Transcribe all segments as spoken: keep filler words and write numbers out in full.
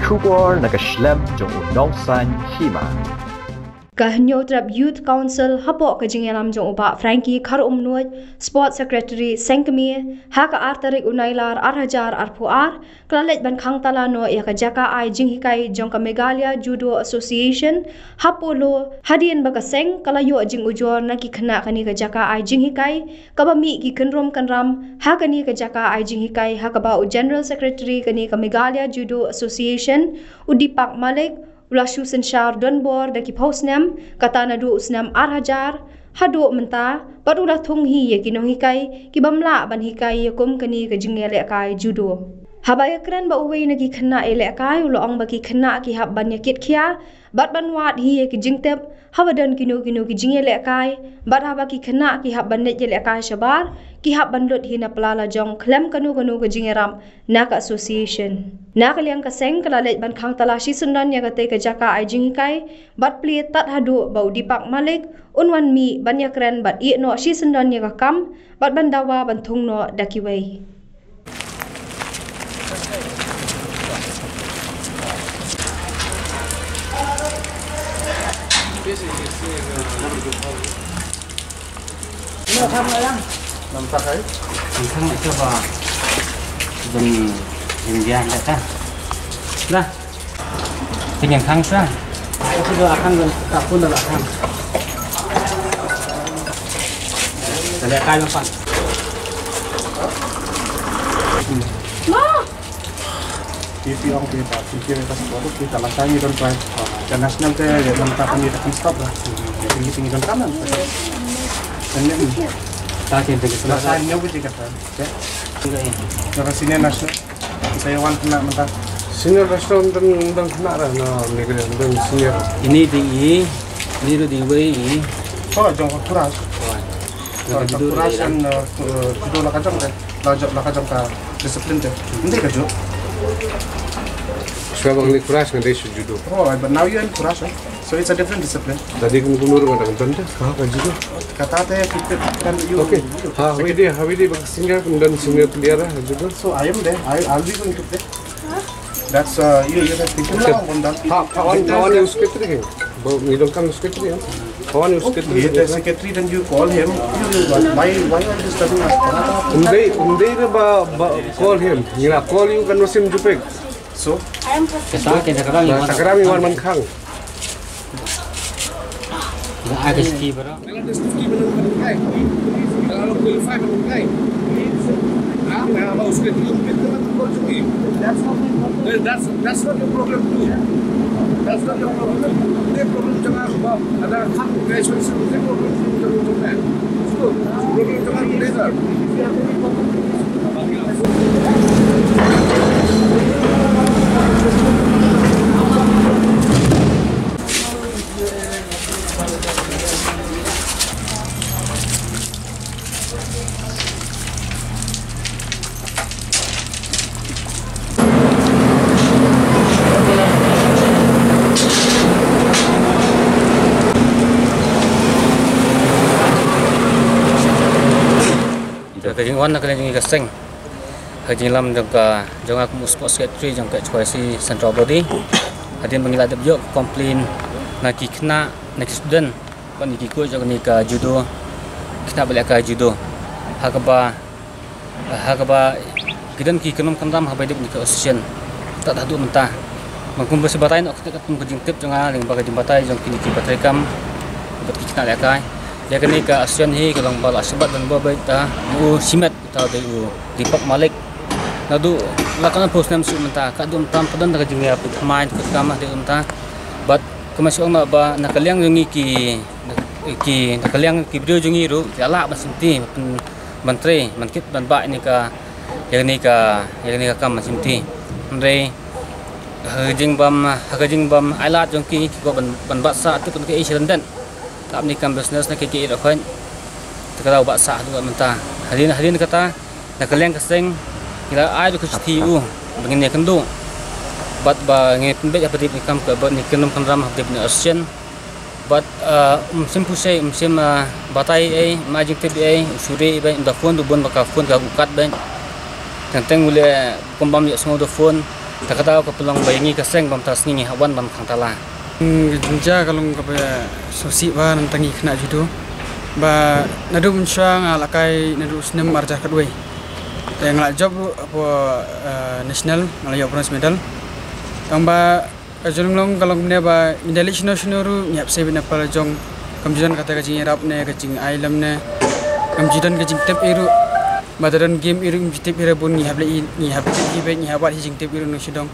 Khubor na ka shlem jong u nongsan hima. Ka Hynñiewtrep Youth Council hapoh ka jingïalam jong u Bah Frankie Kharumnuid, Sport Secretary Seng Kmie, ha ka ar tarik u Nailar ar hajar arphew ar, ka la leit ban khang tala noh ïa ka jaka ai jinghikai jong ka Meghalaya Judo Association ha Polo, hadien ba ka seng ka la ïoh jingujor na ki khynnah kane ka jaka ai jinghikai, kaba mih ki kynrum kynram ha kane ka jaka ai jinghikai, ha kaba u General Secretary kane ka Meghalaya Judo Association, u Deepak Malik, u la shu synshar donbor da ki phew snem, kata naduh u snem ar hajar haduh mynta, bad u la thung hi ïa ki nonghikai ki bym lah ban hikai ïa kum kane ka jingïalehkai judo. Haba ïakren bad uwei na ki khynnah ïalehkai, u la ong ba ki khynnah ki hap ban ïakitkhia bad ban wad hi ïa ki jingtip haba don kino kino ki jingïalehkai, bad haba ki khynnah ki hap ban leit ïalehkai shabar, ki hap ban lut hi na pla lajong khlem kano kano ka jingïarap na ka association. Na ka liang ka seng ka la leit ban khang tala shisyndon ïa katei ka jaka ai jinghikai, bad plie tad haduh ba u Deepak Malik un wan mih ban ïakren bad ïeh noh shisyndon ïa ka kam, bad ban dawa ban thung noh da kiwei. Nang tak ai? Nang tak ai, cuba. Dum India, tak? Dah. Tingin khang sa. Aku dah akan dan tak pun dah akan. Dah kai nampak. Ma. Ki ong ki ba ki ki ka sport ki ta la ka ni don try. Ka national te ya don ta ni ta kan stop lah. Ini tinggi don kanan. Dan ni ta ke de la ka ni bu ji ka ta. Ya. Ka senior national. Saya wan kena mentah. Senior national dan dan kena dah na ni ke dan senior. Ini di i, ini di wei i. Oh, jong ka Kurash. Oh, jong ka Kurash dan, eh, judo la ka jong ka, la jong, la ka jong ka discipline te. Hindi ka jong. Sebab ni Kurash ngan dei judo. Oh, but now you in Kurash, eh? So it's a different discipline. Tadi kum kumur ngan dang dang. Ha, ka judo. Kata te kita kan you. Okay. Ha, hawidi, hawidi bak senior kum dan senior player ha judo. So I am there. I, I'll be going to play. That's, uh, you, you have to think now, Bondan. Pha-, Phawan, Phawan, you secretary ke? Bo, you don't come secretary, ha? Phawan, you secretary. Okay, the secretary, then you call him. You, you, why, why are you disturbing us? Umdei, umdei na ba, ba, call him. You know, call you kan wasim jupek. So? Kita, kita kadang. Nah, sekarang you want man khang. Nang ai ka ski baroh. Dalam deskripsi menurut kai. Dalam qualify menurut kai. Ha? Nah, mau sudah diumpit dengan konsumsi. That's not my problem. That's, that's not your problem too. That's not your problem too. Dia problem jong aku, Bob. Ada hak guys, dia problem jong aku, Bob. Itu problem jong aku, Bob. Ka jingwan na ka liang jong ka seng. Ka jinglam jong ka, jong ka kum u sports secretary jong ka H Y C Central Body. Hadien ba ngi la dep ïoh complain na ki khynnah, na ki student, bad na ki coach jong kane ka judo, khynnah ba lehkai judo. Ha kaba, ha kaba ki don ki kynrum kynram haba ïadei bad kane ka association. Tad haduh mynta. Bad kumba shu batai noh katkum ka jingtip jong nga, lyngba ka jingbatai jong kine ki batai kam bad ki khynnah lehkai. Ïa kane ka association hi ka long ba la shu bat donbor beit, ta u shimet uta u dei u Deepak Malik. Naduh la ka nang phew snem shuh mynta, ka dum tam pat don da ka jingïapynthymmai ka kam haduh mynta. Bad kumba shu ong noh ba na ka liang jong ngi ki, ki, na ka liang ki briew jong ngi ruh ki la lah ban sngewthuh, ban, ban trei, ban kit, ban bah ïa kane ka, ïa kane ka, ïa kane ka kam ban sngewthuh. Hynrei ha ka jingbym, ha ka jingbym ailad jong ki, ki kwah ban, ban bat sah, tip ban ka ei sha lyndet. Lap ni kam business na ki ki ira khoi. Te ka dei u bat sah haduh mynta. Hadien, hadien kata, na ka liang ka seng, ngi la ai ruh ka shithi ïa u ba ngin ïakynduh. Bad ba ngin pynbeit hapdeng ni kam ka, bad ni kynrum kynram hapdeng ni association. Bad, ah, um shym pyrshah, um shym, ah, batai ei, um ai jingtip ei, u shu ri ei, bad ynda phone du bun ba ka phone ka u kat bad. Teng teng u leh kumba ym ïohsngew da phone. Ta ka daw ka pynlong ba ïa ngi ka seng bam ta sngi ngi hap wan ban khang tala. Ka jingjia ka long kaba sngewsih ba nangta ngi khynnah judo ba naduh mynshuwa nga la kai naduh snem arhajar khatwei. Te nga la jop ruh hapoh national, nga la ïoh bronze medal. Tang ba ka jinglong ka long kumne ba ngi da leit shano shano ruh ngi hap save ïa na pala jong. Kam ju don kata ka jingïarap ne ka jingai lem ne kam ju don ka jingtip ei ruh. Ba da don game ei ruh ngi ju tip ei ruh bun ngi hap leit, ngi hap tip ei bad ngi hap wad hi jingtip ei ruh nong shidong.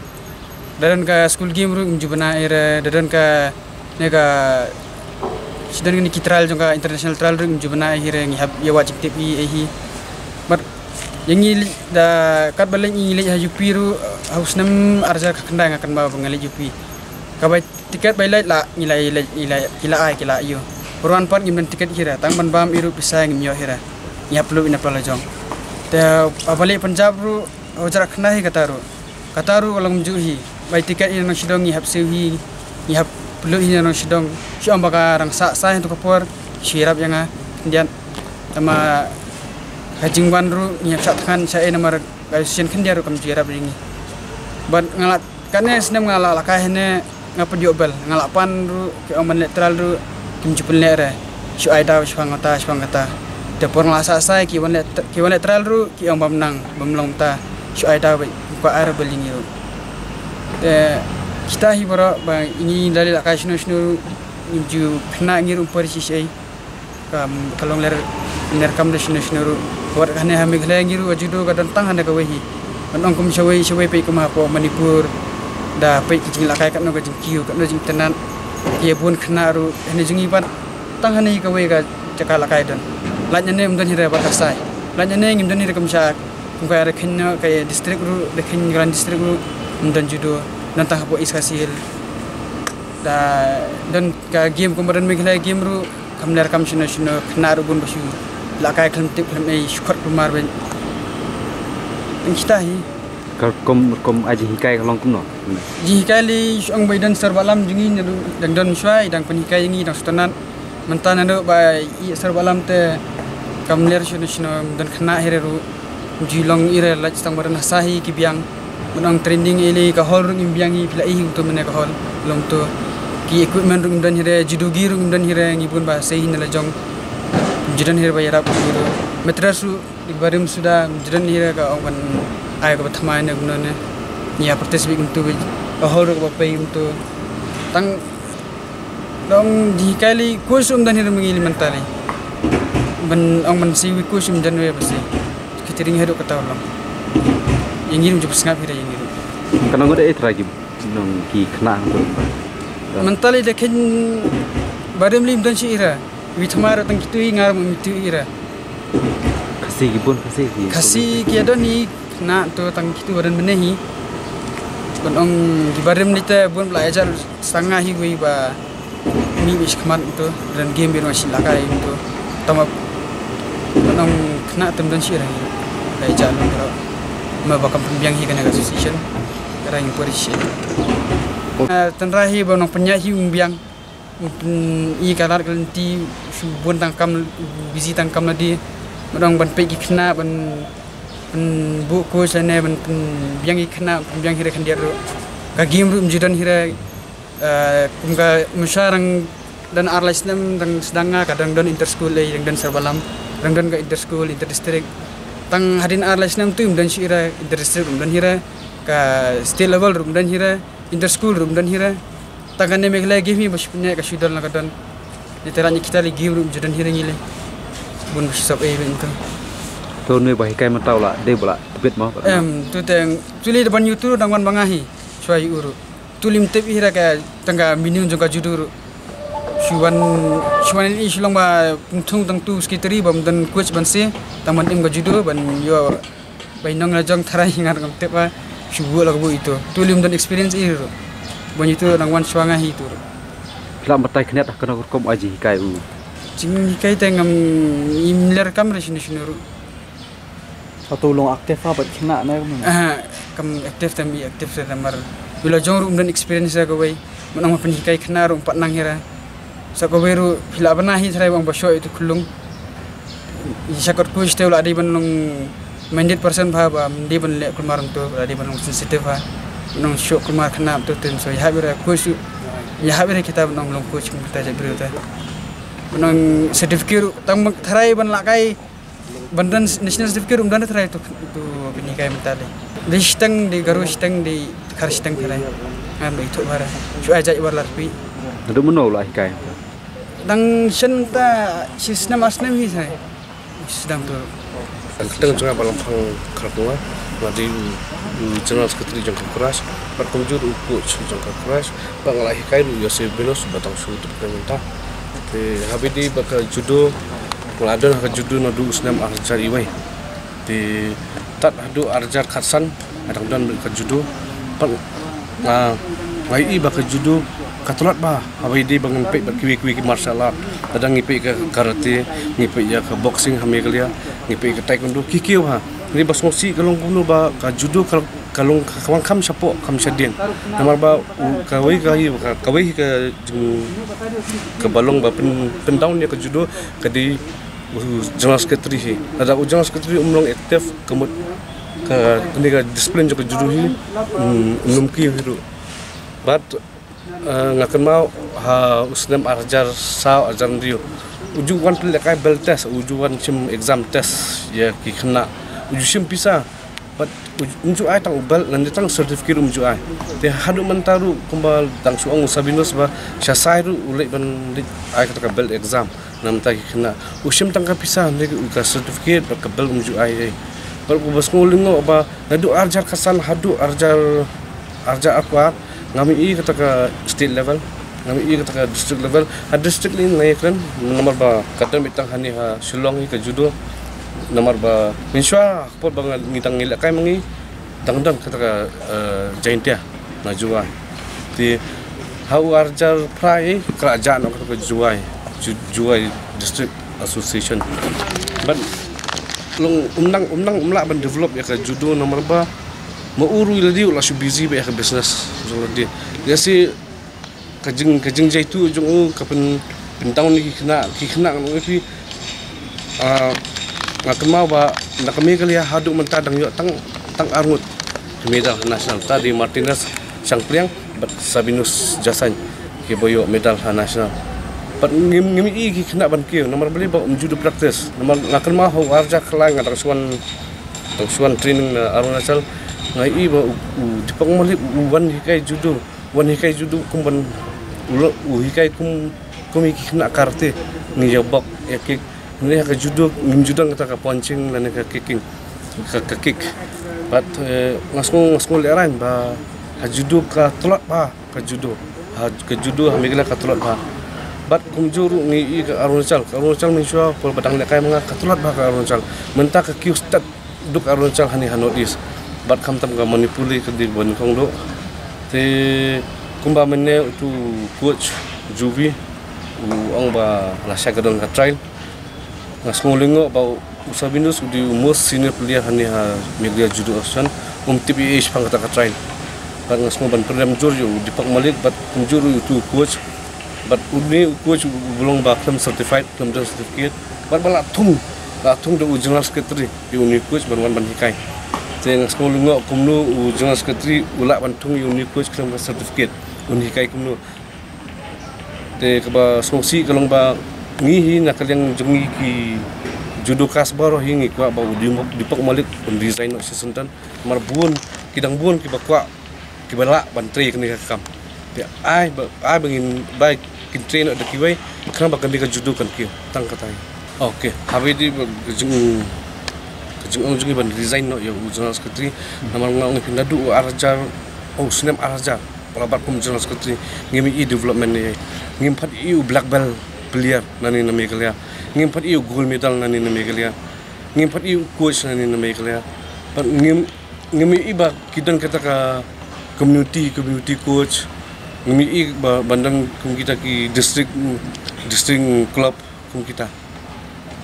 Da don ka school game ruh ngi ju bana ei ruh, da don ka ne ka shi don ki trial jong ka international trial ruh ngi ju bana ei ruh ngi hap ïa wad jingtip ei hi. Bad ïa ngi da katba leit ngi leit ha U P ruh ha u snem arhajar khatkhyndai nga kan ba nga leit U P. Ka bai tiket bai leit la ngi la leit ngi la ki la ai ki la ïoh. Pyrwan pat ngim don tiket hi ruh tang ban bam ei ruh pisa ngim ïoh hi ruh. Ngi hap pynlut ïa na pala jong. Te ba leit Punjab ruh arhajar khatkhyndai hi kata ruh. Kata ruh ka long kumjuh hi. Bai tiket ïa nong shidong ngi hap siew hi. Ngi hap pynlut hi ïa nong shidong. Shu ong ba ka rang sah sah hi tu ka por. Shu ïarap ïa nga khyndiat. Tama ka jingwan ruh ngi hap shah thngan sha ei namar ka shisien khyndiat ruh kam ju ïarap ïa ngi. Bad nga la kane snem nga la la kai hane nga pynïoh bel nga la pan ruh ki ong ban leh trial ruh kim ju pynleh re. Shu ai daw shipang kata shipang kata. Te por nga la sah sai ki wan leh ki wan leh trial ruh ki ong bam nang bam long ta. Shu ai daw ba ka ai re bel ïa ngi ruh. Te kita hi baroh ba ngi da leit la kai shano shano ruh ngi ju khynnah ngi ruh ym pori shisha ei. Kam ka long ler ner kam da shano shano ruh. Wat hane ha Meghalaya ngi ruh ka judo ka don tang hane kawei hi. Ban ong kum shawei shawei peit kum hapoh Manipur. Da peit ki jinglakai katno ka jingkiew katno jingitynnat. Ki bun khynnah ruh hane jong ngi pat tang hane hi kawei ka jaka lakai don. Lait hane ym don hi re bad ka sai. Lait hane ngim don hi re kum sha kum ka re khynnah ka district ruh re khynnah ka district ruh ym don judo. Don tang hapoh East Khasi Hills. Da don ka game kum ba don Meghalaya game ruh. Kam ler kam shano shano khynnah ruh bun ba shu la kai khlem tip khlem ei shu khot kulmar bad. Ïa kita hi. Ka rukom rukom ai jinghikai ka long kumno? Jinghikai lei shu ong ba i don sir Bah Lam jong ngi dang don shuwa i dang pynhikai ïa ngi dang sngewtynnat. Mynta naduh ba i sir Bah Lam te kam ler shano shano don khynnah hi re ruh. Ju long i re lait tang ba don hasa hi ki biang. Ban ong training ei lei ka hall ruh ngim biang hi phi la i hi kumto mane ka hall. Long to ki equipment ruh ngim don hi re judo gi ruh ngim don hi re ngi bun ba sei hi na la jong. Ju don hi re ba ïarap hi ruh. Mattress ruh ki barim suda ju don hi re ka ong ban ai ka ba thymmai ne kumno ne. Ngi ïa practice bad kumto ka hall ruh ka ba pei kumto. Tang Dong jinghikai lei coach um don hi re mynta lei. Ban ong ban sei wei coach um don wei ba sei. Catering hi ruh kata long. Ïa ngi ruh ju sngap hi re ïa ngi ruh. Ka nong da e trai ki nong ki khynnah hangto. Mynta lei da khein barim lei um don shi i re. Wei thymmai ruh tang kitu i nga ruh kitu i re. Khasi ki bun Khasi ki. Khasi ki don hi khynnah to tang kitu ba don mynne hi. Ban ong ki barim lei te bun ba la ïa jar sanga hi wei ba Mi bishkmat to ran game bino shi lakai to. Tama nong khynnah tam don shi ran. Kai ja nong ro. Ma ba kam pynbiang hi kane ka association. Ran pori shi. Tynrai hi ba nong pynïaid hi um biang. Pyn i ka lad ka lynti shu bun tang kam busy tang kam lade. Ma nong ban peit ki khynnah ban pynbuk coach lane ban pynbiang ki khynnah pynbiang hi re khyndiat ruh. Ka game ruh um ju don hi re. Kum ka Musha rang don ar lai snem rang sdang nga ka dang don inter school ei rang don Sir Bah Lam rang don ka inter school inter district. Tang hadien ar lai snem tu um don shi ira inter district um don hira ka state level rum don hira inter school rum don hira. Tang ka ne Meghalaya game hi ba shi punya ka shi don la ka don. Ni tera ni kita li game rum ju don hira ngi le. Bun ba shi sop ei ben tu. Tu nui ba hikai mentau la dei bula tebit mo. Em tu teng tu li depan yutu dang wan bangahi. Shwa yu uru. Tu lim tip ira ka tang ka minion jong ka judo ru. Shu wan shu wan i shu long ba pynthung tang tu secretary ba mynta coach ban se tang ban im ka judo ban yo ba i nong la jong tharai ngar ngam tip ba shu bu la ka bu itu. Tu lim don experience i ru. Ban itu nang wan shwa nga hi tu ru. Phi la batai khniat ha kano rukom ai jinghikai u? Jinghikai te ngam im ler kam re shinu shinu ru. Atu long active ha bad khynnah ne kam. Aha, kam active tam i active te namar. Bila jong ru um don experience ka wei. Mynta ma pynhikai khynnah ru um pat nang hira. Sa ka wei ru phi la bana hi tharai bang ba shoh itu khulung. I shakot coach te u la dei ban long minded person bha ba dei ban leh kulmar tu la dei ban long sensitive ha. Nong shuh kumar khnap tu tin so ya bira coach. Ya bira kita nong long coach kita je bira ta. Nong certificate tang tharai ban lakai ban dan national certificate um dan tharai tu tu bini kai mentale. Di steng di garu steng di kar steng tharai. Ngam di tu bara. Shu aja ibar larpi. Nadu meno la hikai. Dang shen ta si snem ar snem hi sai. Sedang tu. Teng jong ba lang phang kharkwa. Ngadi general secretary jong ka crash. Bat kumjur u coach jong ka crash. Ba ngala hikai ru yo se benos batang su tu pementa. Te habidi ba ka judo. Ngala don ka judo nadu snem ar jar iwai. Te tat hadu ar jar khatsan. Adang don ka judo. Pat nga ngai i ba ka judo ka tlat ba. Habai di ba ngan peit ba kiwi kiwi ki martial art. Adang ngi peit ka karate, ngi peit ya ka boxing ha Meghalaya, ngi peit ka taekwondo ki kiw ha. Ni ba sngewsi ka long kumno ba ka judo ka long ka wang kam shapo kam shadien. Namar ba ka wei ka hi ka wei ka jing ka balong ba pen pen down ya ka judo ka di u general secretary hi. Lada u general secretary um long active ka mut ka kani ka discipline jong ka judo hi um num ki hi ru. But nga kynmaw ha u snem ar hajar saw ar hajar hynriew u ju wan pynlehkai belt test, u ju wan shim exam test ya ki khynnah, u ju shim pisa. But um ju ai tang u belt, ngan tang certificate um ju ai. Te haduh mynta ruh kumba dang shu ong u Sabinus ba sha sai ruh u leit ban leit ai kata ka belt exam. Namta ki khynnah u shim tang ka pisa ne u ka certificate bad ka belt um ju ai ei. Bad u ba sngewlyngngoh ba naduh ar hajar khatsan haduh ar hajar ar hajar arphew ar ngam i kata ka state level, ngam i kata ka district level. Ha district lei nga ïakren namar ba ka don beit tang hangne ha Shillong hi ka judo. Namar ba mynshuwa ha ka por ba ngi dang ngi lehkai ma ngi dang don kata ka Jaintia na Jowai. Te ha u ar hajar phra i ka la jah noh kata ka Jowai, Jowai District Association. Bad long um nang um nang um lah ban develop ïa ka judo namar ba ma u ruh lade u la shu busy bad ïa ka business jong lade. Ïa si ka jing ka jingjaituh jong u ka pyn pyndown ïa ki khynnah, ki khynnah ngan ong ïa phi. Nga kynmaw ba na ka Meghalaya haduh mynta dang ïoh tang tang arngut ki medal ha national, ta dei Martinus Shangpliang bad Sabinus Jasaiñ kiba ïoh medal ha national. Bad ngim ngim i ki khynnah ban kiew namar balei ba um ju da practice. Namar nga kynmaw ha u ar hajar khatlai nga dang shu wan dang shu wan training na Arunachal, nga i ba u Deepak Malik u wan hikai judo. Wan hikai judo kum ban u hikai kum kum ki khynnah karate, ngi ïa bok ïa kick. Ngi ha ka judo ngim ju don kata ka punching lane ka kicking, ka kick. Bad nga sngew nga sngew lehraiñ ba ha judo ka tlot bha, ka judo ha ka judo ha Meghalaya ka tlot bha. Bad kumjuh ruh ngi i ka Arunachal, ka Arunachal mynshuwa por ba dang lehkai ma nga ka tlot bha ka Arunachal. Mynta ka kiew stet duk Arunachal hangne ha North East. Bad khamtam ka Manipur lei ka dei ba nyngkong duk. Te kumba mynne utu coach Juvi u ong ba la shai ka don ka trial. Nga sngew lyngngoh ba u Sabinus u dei u most senior player hangne ha Meghalaya Judo Association. Um tip ei ei shaphang kata ka trial. Bad nga sngew ban pyndem jur ïa u Deepak Malik bad kumjuh ruh ïa utu coach. Bad une u coach u long ba khlem certified, khlem don certificate. Bad ba la thung la thung da u general secretary ïa une u coach ban wan ban hikai. Te nga sngew lyngngoh kumno u general secretary u lah ban thung ïa une u coach khlem ka certificate, un hikai kumno. Te kaba sngewsih ka long ba ngi hi na ka liang jong ngi ki judokas baroh hi ngi kwah ba u Deepak Malik un resign noh shisien. Namar bun ki dang bun kiba kwah kiba lah ban trei kane ka kam. Te ai ba ai ba ngin bai kin trei noh da kiwei khnang ba kane ka judo kan kiew tang katai. Okay, haba ïadei ba ka jing ka jingong jong ngi ban resign noh ïa u general secretary. Namar nga ong ïa phi naduh u ar hajar, u snem ar hajar ba la bat kum general secretary ngim i development ne, ngim pat i u black belt player nane na Meghalaya, ngim pat i u gold medal nane na Meghalaya, ngim pat i u coach nane na Meghalaya. Pat ngim ngim i ba ki don kata ka community, community coach. Ngim i ba ban don kum kita ki district, district club kum kita.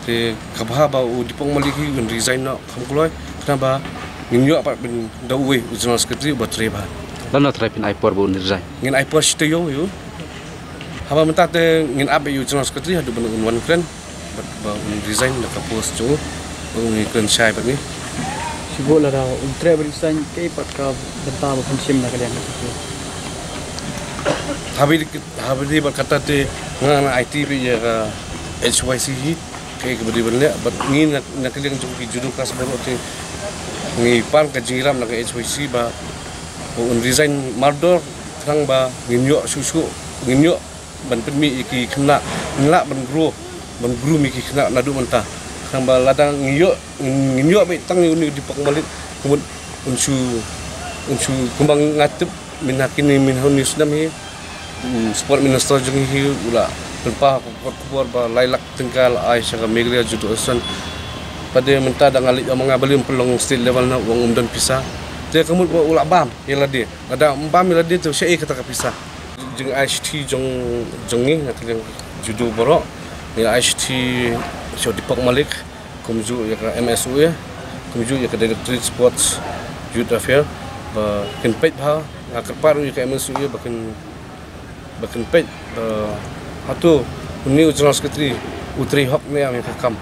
Te ka bha ba u Deepak Malik hi un resign noh kham kloi. Khnang ba ngin ïoh pat ban da uwei u general secretary uba trei bha. Lano trai phin ai por ba un resign? Ngin ai por shi taïew ïa u. Haba mynta te ngin ap ïa u general secretary haduh ban un wan kren bad ba un resign na ka post jong u. Ba un kren shai bad ngi. Go lada um treh bad resign, kaei pat ka bynta ba phin shim na ka liang ka jong phi? Haba ïadei, haba ïadei bad kata te nga nang aiti beit ïa ka H Y C hi, kaei kaba dei ban leh, bad ngi na, na ka liang jong ki judo class baroh te ngi pan ka jingïarap na ka H Y C ba, ba un resign mardor, khnang ba ngin ïoh shuh shuh, ngin ïoh ban pynmih ïa ki khynnah, ngin lah ban grow, ban groom ïa ki khynnah naduh mynta. Khnang ba lada ngin ïoh, ngin, ngin ïoh beit tang ïa une u Deepak Malik, kumut un shu, un shu kumba nga tip mynha kine, mynha une u snem hi, u sport minister jong ngi hi u la pynpaw ka khubor ba lai lak tyngka la ai sha ka Meghalaya Judo Association. Pat de mynta da nga leit ïa ma nga balei ym pynlong state level, na u ong ym don pisa. Te kumut ba u la bam ïa lade. Lada ym bam ïa lade te shaei kata ka pisa? Jingai shithi jong, jong ngi na ka liang judo baroh, ngi ai shithi sha u Deepak Malik, kumjuh ïa ka M S O A, kumjuh ïa ka Directorate Sports Youth Affairs, ba kin peit bha. Nga kyrpad ruh ïa ka M S O A ba kin, ba kin peit ba hato une u General Secretary u trei hok ne em ïa ka kam.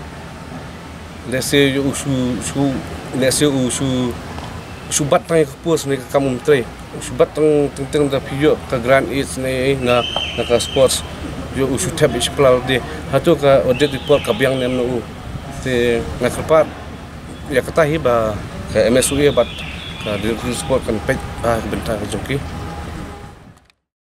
Lehse ïa u shu, shu, lehse u shu, u shu bat tang ïa ka post ne ka kam um trei. U shu bat tang teng teng, da phi ïoh ka grant aid ne na, na ka sports, ïa u shu thep ïa shi pla de. Hato ka audit report ka biang ne em na u? Te nga kyrpad ïa kata hi ba ka M S O A bad ka Directorate Sports kan peit ba ka bynta ka jong ki.